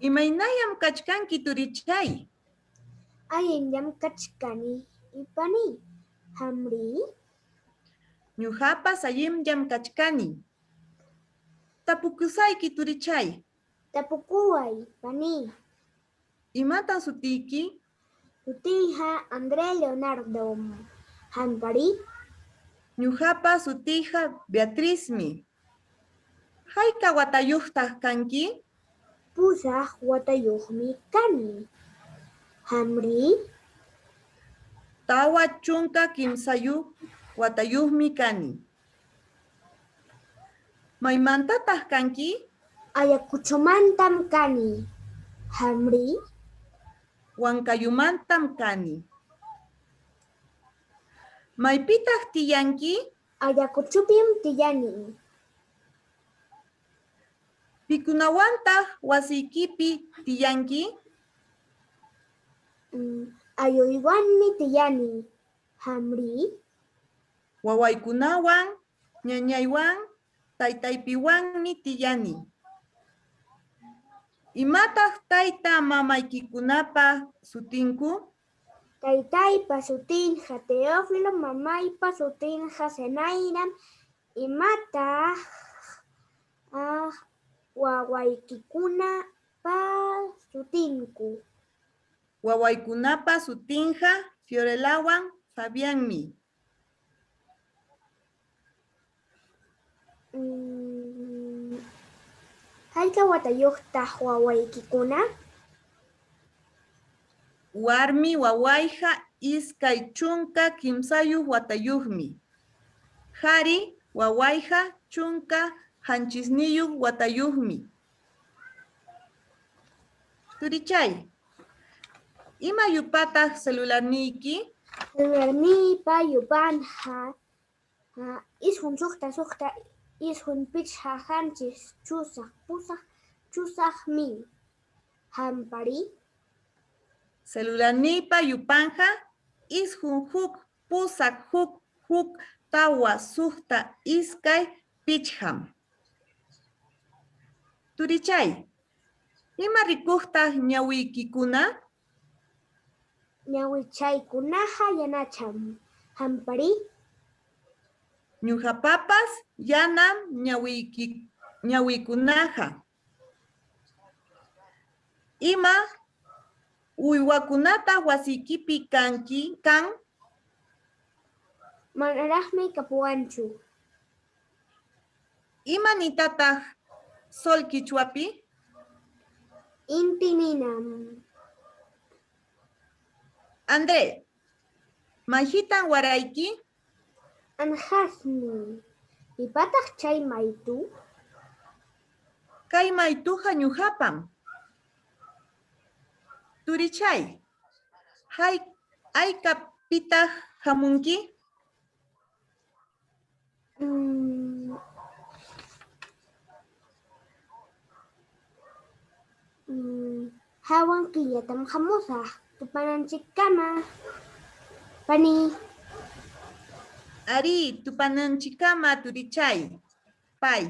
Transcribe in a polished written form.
Imaynallam kachkanki turichay? Allinllam kachkani paniy, qamri? Ñuqapas allinllam kachkani. Tapukusayki turichay. Tapukuway paniy. Imatam sutiyki? Sutiyqa André Leonardom, qampari? Ñuqapa sutiyqa Beatrizmi. Hayka watayuqtaq kanki? 8 watayuqmi kani. Qamri? 43 watayuqmi kani. Maymantataq kanki? Ayacuchomantam kani. Qamri? Huancayumantam kani. Maypitaq tiyanki? Ayacuchopim tiyani. Pikunawantaq wasiykipi tiyanki? Aylluywanmi tiyani. Qamri? Wawaykunawan, ñañaywan, taytaypiwanmi tiyani. Imataq tayta mamaykikunapa sutinku? Taytaypa sutinqa Teófilo, mamaypa sutinqa Zenaidam. Imataq wawaykikunapa sutinku? Wawaykunapa sutinqa Fiorelawan Fabianmi. Hayka watayuqtaq wawaykikuna? Warmi wawayqa 23 watayuqmi. Qari wawayqa 17 watayuqmi. Turichay, ima yupataq celularniyki? Celularniypa yupanqa 9 6 6 9 5 7 8 8 8mi. Qampari? Celularniypa yupanqa 9 1 8 1 1 4 6 2 5m. Turichay, ima rikuqtaq ñawiykikuna? Ñawichaykunaqa yanacham. Qampari? Ñuqapapas yanam ñawiykunaqa. Ima uywakunataq wasiykipi kanki kan? Manaraqmi kapuwanchu. Ima nitataq sol qichwapi? Inti ninam. André, mayhitam warayki? Anqasmi. Pipataq chay maytu? Kay maytuqa ñuqapam. Turichay, haykapitaq hamunki? Hawan killatam hamusaq. Tupananchikkama, pani. Arí, tupananchikkama turichay, pay.